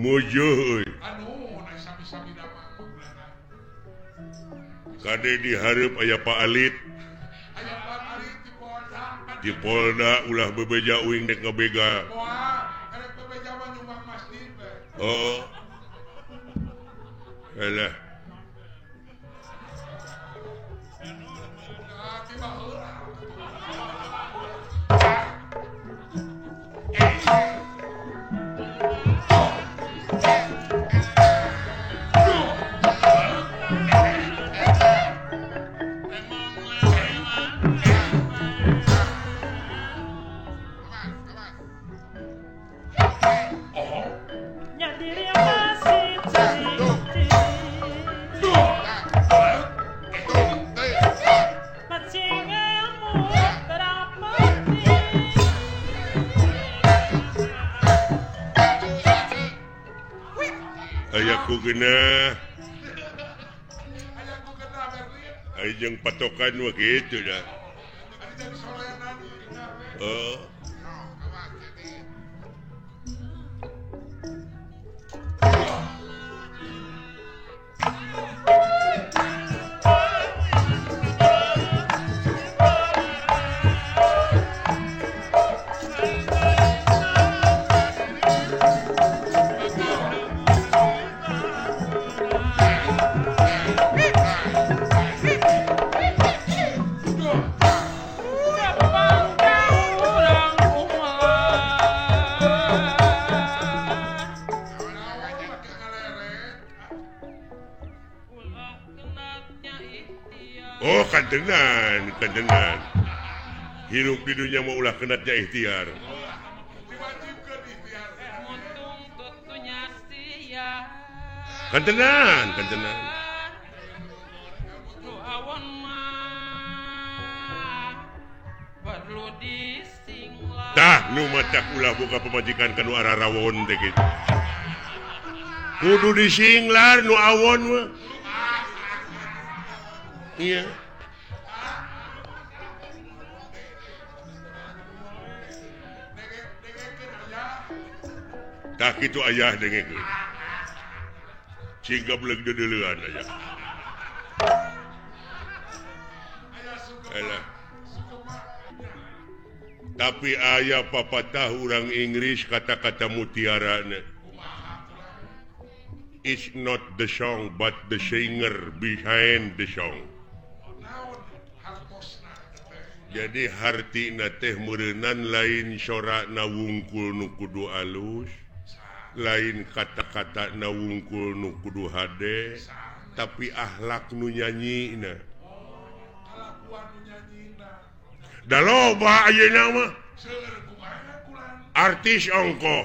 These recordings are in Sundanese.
Mujuh euy. Kade dihareup aya Pak Alit. Di Polda ulah bebeja uing dek ngabega. Oh. Alah. Jeung patokan mah kitu dah. Oh. Oh, kantenan, kantenan. Hirup di dunia mau ulah kenatnya ikhtiar. Kantenan, kantenan. Tah nu matak ulah boga pamajikan kanu ararawon teh kitu. Kudu disinglar nu awon mah. Iya. Tah kitu ayah dengekeun. Cing gableg deudeuleun ayah. Alah. Tapi ayah papatah urang Inggris kata-kata mutiarana. It's not the song but the singer behind the song. Jadi hartina teh meureunan lain sorana wungkul nu kudu alus, lain kata-kata na wungkul nu kudu hade, tapi akhlak nu nyanyina. Da loba ayeuna mah artis ongkoh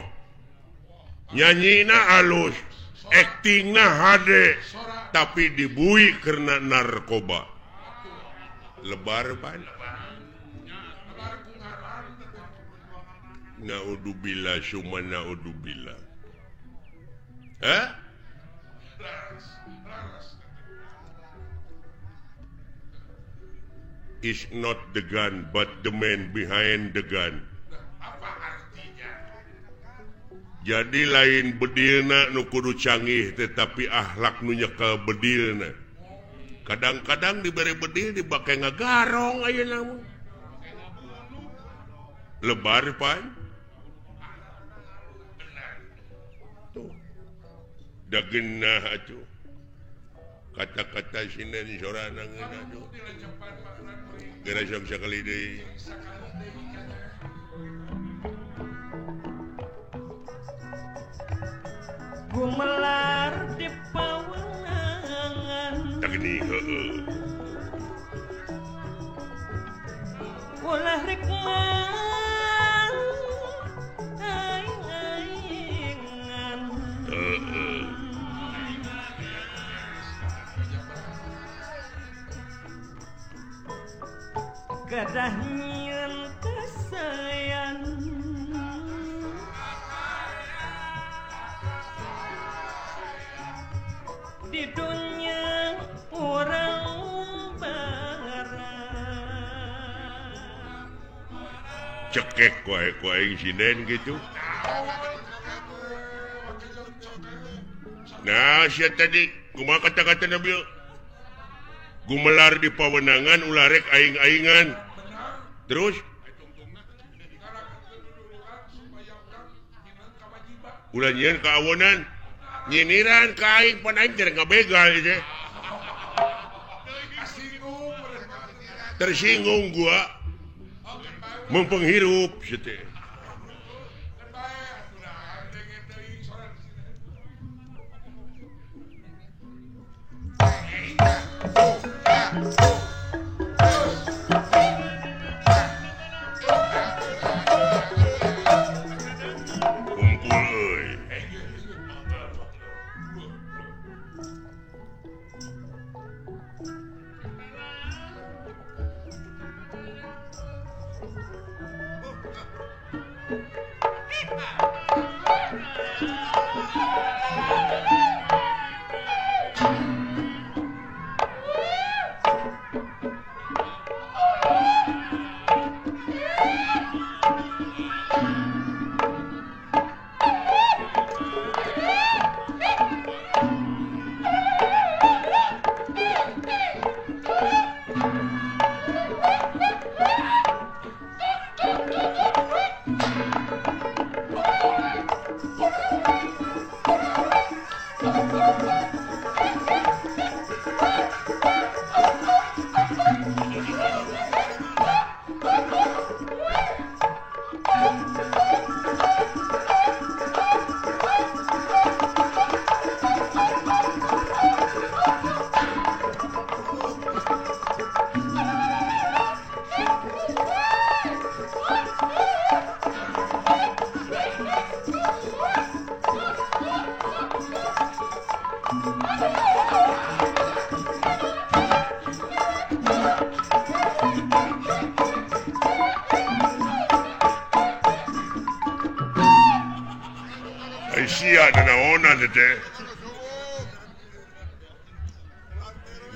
nyanyina alus, aktingna hade, tapi dibui karena narkoba. Lebar pan. Naudzubillah summa naudzubillah. Hah? Is not the gun but the man behind the gun. Apa artinya? Jadi lain bedilna nu kudu canggih tetapi akhlak nu nyekel bedilna. Kadang-kadang diberi bedil dibake ngagarong ayeuna mah. Lebar pan. Tuh. Da geunah atuh. Kata-kata sinden sorana ngeunah tuh. Geura sok sakali deui. Gumelar di pawenangan. Tah geuning heueuh. Ulah rek mang aing-aingan. Heeh. Gadah nyieun kasayan. Di dunia urang barang. Cekek wae ku aing sinden gitu. Nah sia tadi kumaha kata-kata Nabi gumelar di pawenangan ulah rek aing-aingan. Terus ulah nyieun kaawonan nyiniran ka aing pan aing teh ngabegal teh. Tersinggung gua mempenghirup sia teh. Kumpul euy.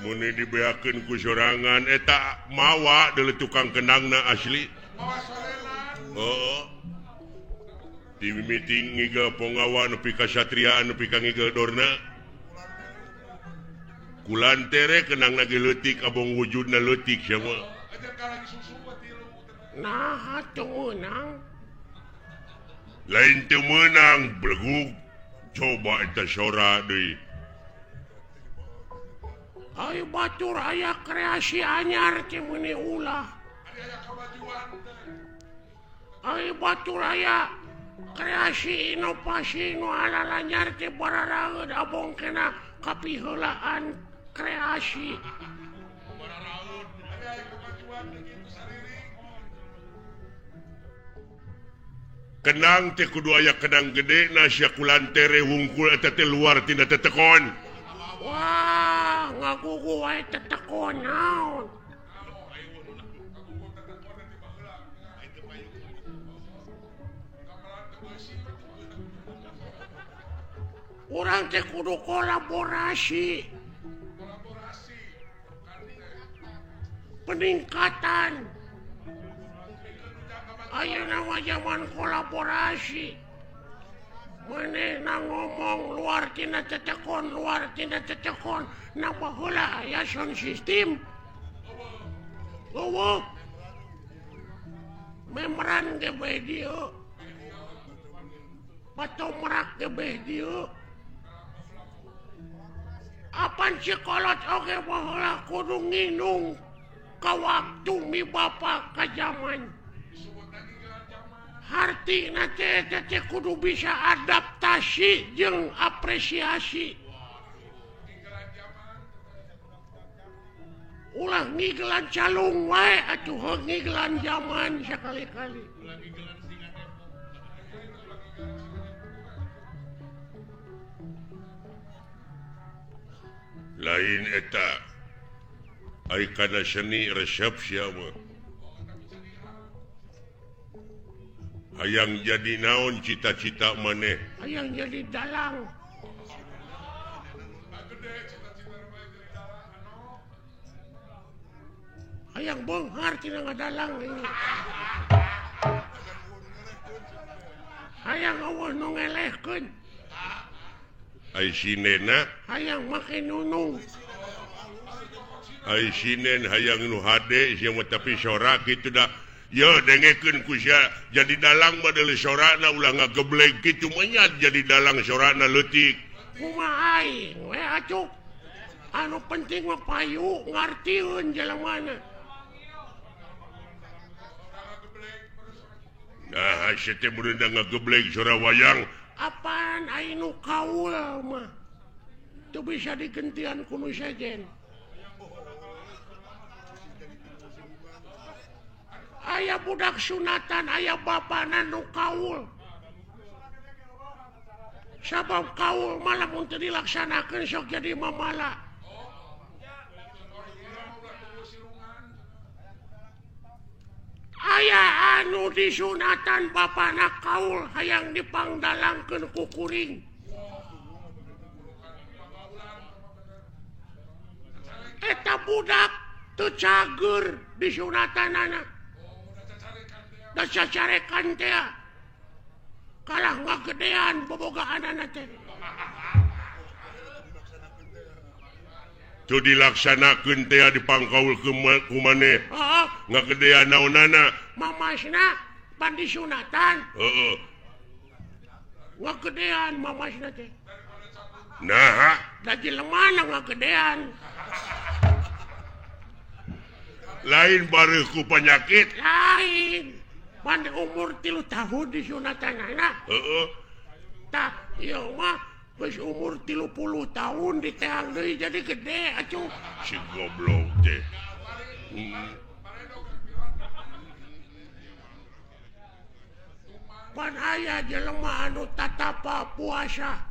Muni dibeakeun ku sorangan eta mawa deuleu tukang kendangna asli. Heeh. Di mimiti ngigel ponggawa nepi ka satriaan nepi ka ngigel dorna. Kulantere kendangna ge leutik abong wujudna leutik sia mah. Nah, teu meunang. Lain teu meunang blegug. Coba eta sora deui. Ayo batur aya kreasi anyar teh meuni ulah. Ayo batur aya kreasi inovasi nu alalanyar teh bararaeud abong kena kapiheulaan kreasi. Kenang teh kudu aya kenang gede na sia kulantere wungkul eta teh luar tina tetekon. Wah, ngagugu wae tetekon naon. Urang teh kudu kolaborasi. Peningkatan. Ayeuna mah zaman kolaborasi. Manehna ngomong luar tina tetekon, luar tina tetekon, na baheula aya sound system. Eueuh. Membran ge bae dieu. Patomrak ge bae dieu. Apan si kolot oge baheula kudu nginung ka waktu mi bapa ka zaman. Hartina teh kudu bisa adaptasi jeung apresiasi. Ulah ngigelan calung wae atuh heuh ngigelan zaman sakali-kali. Lain eta ai kana seni resep sia mah. Hayang jadi naon cita-cita maneh? Hayang jadi dalang. Hayang beunghar tina ngadalang ini. Hayang eueuh nu ngelehkeun. Ai sinena hayang make nunung. Ai sinen hayang nu hade sia mah tapi sora kitu da. Yo dengekeun ku sia jadi dalang mah deuleu sorana ulah ngageblek kitu menyat jadi dalang sorana leutik. Kumaha aing we acuk. Anu penting mah payu ngartieun jelemana. Nah, sia teh meureun ngageblek sora wayang. Apaan aing nu kaul mah. Teu bisa digentian ku nu sejen. Aya budak sunatan, aya bapana nu kaul. Sabab kaul mah lamun teu dilaksanakeun sok jadi mamala. Aya anu disunatan bapana kaul hayang dipangdalangkeun ku kuring. Eta budak teu cager disunatanana. Da cacarekan teh kalah ngagedean bobogaanana teh. Teu dilaksanakeun teh dipangkaul ku maneh. Heeh. Ngagedean naonana? Mamasna pan disunatan. Heeh. Ngagedean mamasna teh. Naha? Da jelemana ngagedean. Lain bareuh ku penyakit. Lain. Pan umur 3 tahun disunatanana. Heeh. Tah ieu mah geus umur 30 tahun diteang deui jadi gede atuh. Si goblok teh. Pan aya jelema anu tatapa puasa.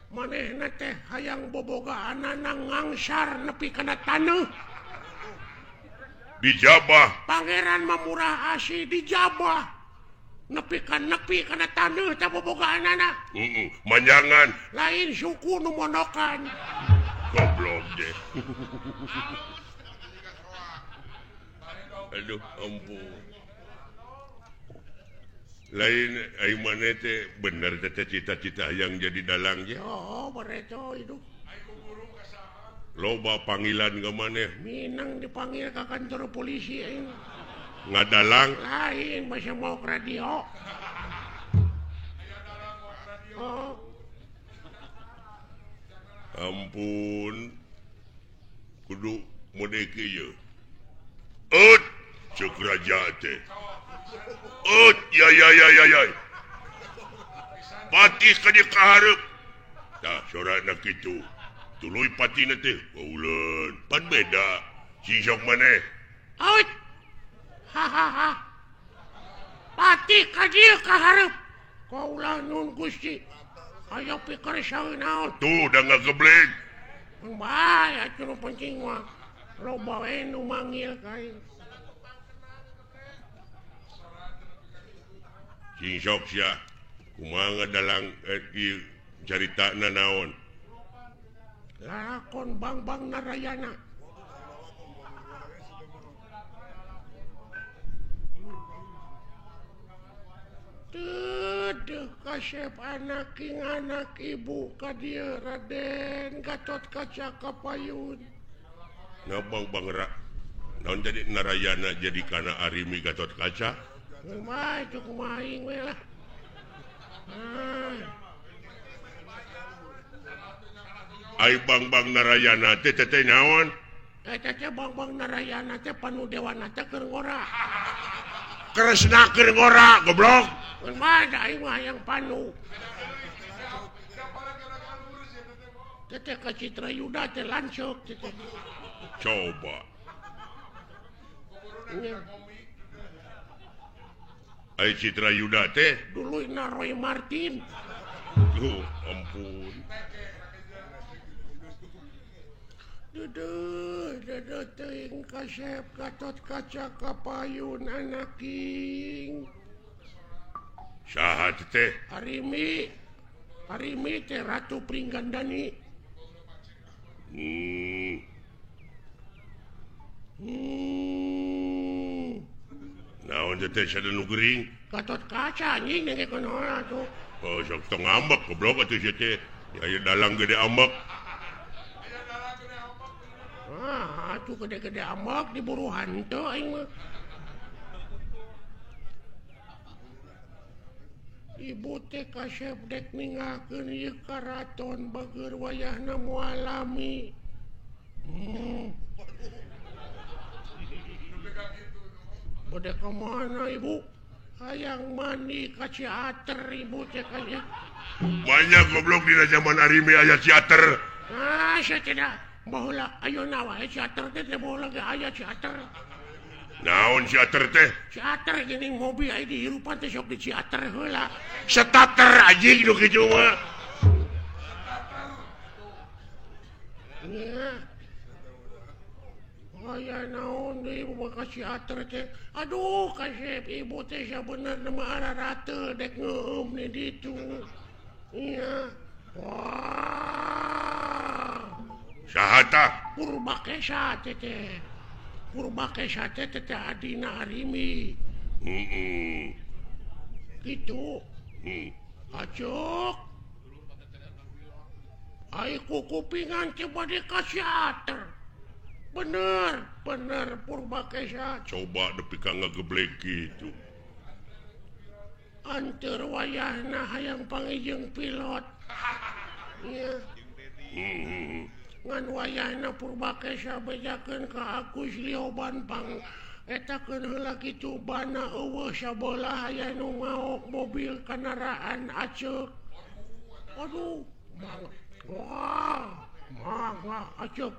Manehna teh hayang bobogaanana ngangsar nepi kana taneuh. Dijabah. Pangeran mah murah asih dijabah. Nepi kana taneuh teh bobogaanana. Heeh, manjangan. Lain suku nu mondokan. Goblok deh. Aduh, ampun. Lain ai maneh teh bener teh cita-cita hayang jadi dalang ge. Oh, bareto hidup. Loba panggilan ke maneh. Minang dipanggil ke kantor polisi aing. Ngadalang? Lain masih mau ke radio. Oh. Ampun. Kudu mode kieu. Ut ceuk raja teh. Ut ya ya ya ya ya. Patih ka dieu ka hareup. Tah sorana kitu. Tuluy patina teh kauleun pan beda sing sok maneh. Out. Ha ha ha. Patih ka dieu ka hareup. Kaula nun Gusti. Ayo pikir saeun naon. Tuh da ngageblek. Bae atuh nu penting mah. Loba we nu manggil ka aing. Sing sok sia. Kumaha ngadalang ieu caritana naon? Lakon Bangbang Narayana. Dedeh kasep anak king anak ibu ka dieu Raden Gatot Kaca Kapayun. Ngabang Bang naon jadi Narayana jadi kana Arimi Gatot Kaca? Kumaha itu kumaha aing we lah. Ah. Ai Bangbang Narayana teh teh naon? Eta teh Bangbang Narayana teh panu dewana teh keur ngora. Kresna keur ngora goblok. Kumaha da aing mah hayang panu. Teh teh ka Citra Yuda teh lanceuk teh. Coba. Ai Citra Yuda teh duluyna Roy Martin. Duh, ampun. Duduh, duduh teuing kasep Gatot Kaca Kapayun anaking. Saha teh? Arimi. Arimi teh Ratu Pringgandani. Naon teh sada nu gering? Gatot Kaca anjing dengekeun heula atuh. Oh, sok tong ngambek goblok atuh sia teh. Aya dalang gede ambek. Ah, atuh gede-gede ambek diburu hantu aing mah. Ibu teh kasep dek ninggalkeun ieu karaton bageur wayahna moal lami. Bade ka mana ibu? Hayang mandi ka Ciater ibu teh kaya. Banyak goblok dina zaman Arimi aya Ciater. Ah, sia tidak. Baheula ayeuna wae Ciater teh teh baheula ge aya Ciater. Naon Ciater teh? Ciater geuning mobil aya dihirupan teh sok di Ciater heula. Starter anjing nu kitu mah. Nya. Aya naon deui ibu mah ka Ciater teh. Aduh kasep ibu teh sabenerna mah ararate dek ngeueum di ditu. Nya. Wah. Saha tah? Purbakesa teh teh. Purbakesa teh teh adina Arimi. Heeh. Kitu. Acuk. Ai kukupingan teh bade ka Ciater. Bener, bener Purbakesa. Coba nepi ka ngageblek kitu. Anteur wayahna hayang panggih pilot. Nya. Ngan wayahna Purbakesa bejakeun ka Agus Lioban pang etakeun heula kitu bana eueuh sabelah aya nu maok mobil kendaraan aceuk. Aduh, mangga. Wah, mangga aceuk.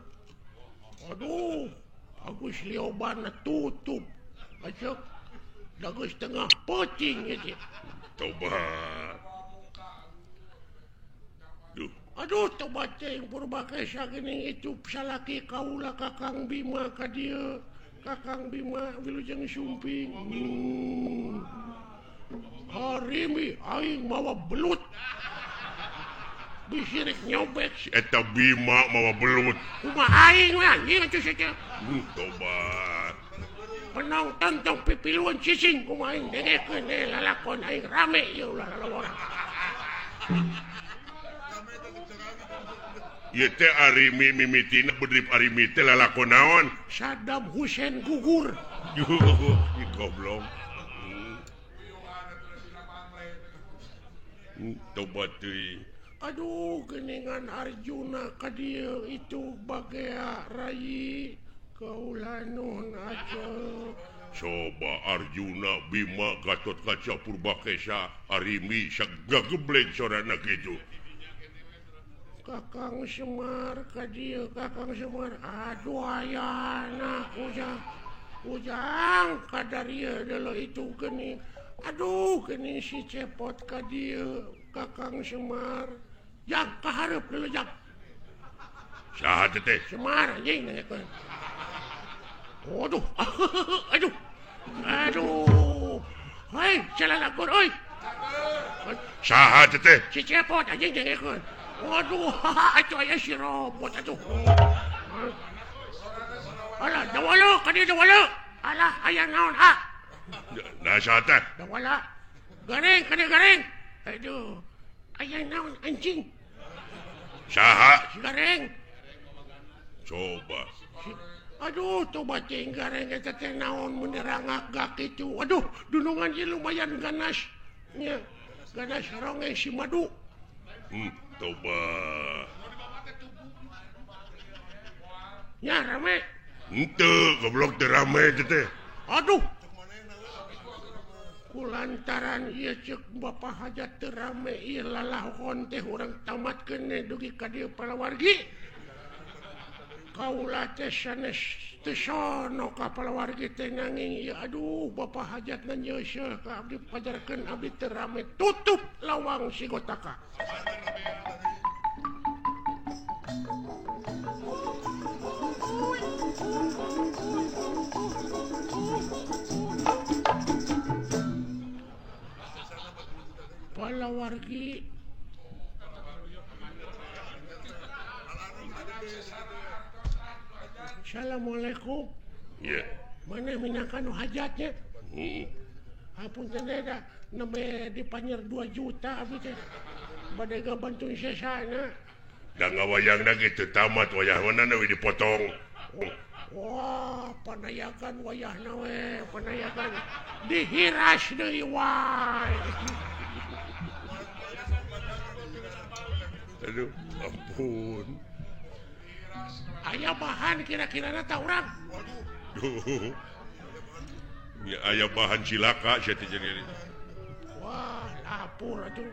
Aduh, Agus Lioban tutup. Aceuk. Dagus tengah peuting ieu. Tobat. Duh. Aduh, tobat teh Purbakesa geuning itu salaki kaula Kakang Bima ka dieu. Kakang Bima wilujeng sumping. Harimi aing mawa belut. Bisirik nyobek si eta Bima mawa belut. Kumaha aing we anjing atuh sia. Tobat. Penonton tong pipiluan cicing kumaha aing dengekeun lalakon aing rame ieu ulah lalawara. Ieu teh Arimi mimitina bedrip Arimi teh lalakon naon? Saddam Hussein gugur. Ih goblok. Tobat teuing. Aduh, geningan Arjuna ka dieu itu bagea rai kaula nuhun aceuk. Coba Arjuna Bima Gatotkaca Purbakesa Arimi sagageblek sorana kitu. Kakang Semar ka dieu, Kakang Semar. Aduh ayana ujang. Ujang kadarieu deuleu itu geuning. Aduh geuning si Cepot ka dieu Kakang Semar. Jang kahareup deuleu jang. Saha teh? Semar anjing nanyakeun. Waduh. Aduh. Aduh. Hei, celalakon euy. Saha teh? Si Cepot anjing nanyakeun. Waduh, atuh aya si robot atuh. Alah, dawala ka dieu dawala. Alah, aya naon ah? Nah, saha teh? Dawala. Gareng ka dieu gareng. Aduh. Aya naon anjing? Saha? Si gareng. Coba. Aduh, coba cing gareng eta teh naon mun dirangak kitu. Aduh, dunungan ieu lumayan ganas. Nya, ganas ronge si madu. Coba. Nya rame. Henteu, goblok teu rame teh. Aduh. Kulantaran ieu ceuk Bapak Hajat teu rame ieu lalahon teh urang tamatkeun dugi ka dieu palawargi. Kaula teh sanes teu sono ka palawargi teh nanging ieu aduh Bapak Hajatna nyeuseuh ka abdi pajarkeun abdi teu rame tutup lawang sigotaka. Palawargi Assalamualaikum. Iya. Mana minangka nu hajatnya? Heeh. Apunten teh da nembe dipanyer 2 juta abdi teh. Bade ngabantu sesana. Da ngawayangna ge teu tamat wayahna we dipotong. Wah, panayakan wayahna we, panayakan dihiras deui wae. Aduh, ampun. Aya bahan kira-kirana ta urang. Duh. Ya aya bahan cilaka sia teh jadi. Wah, lapur atuh.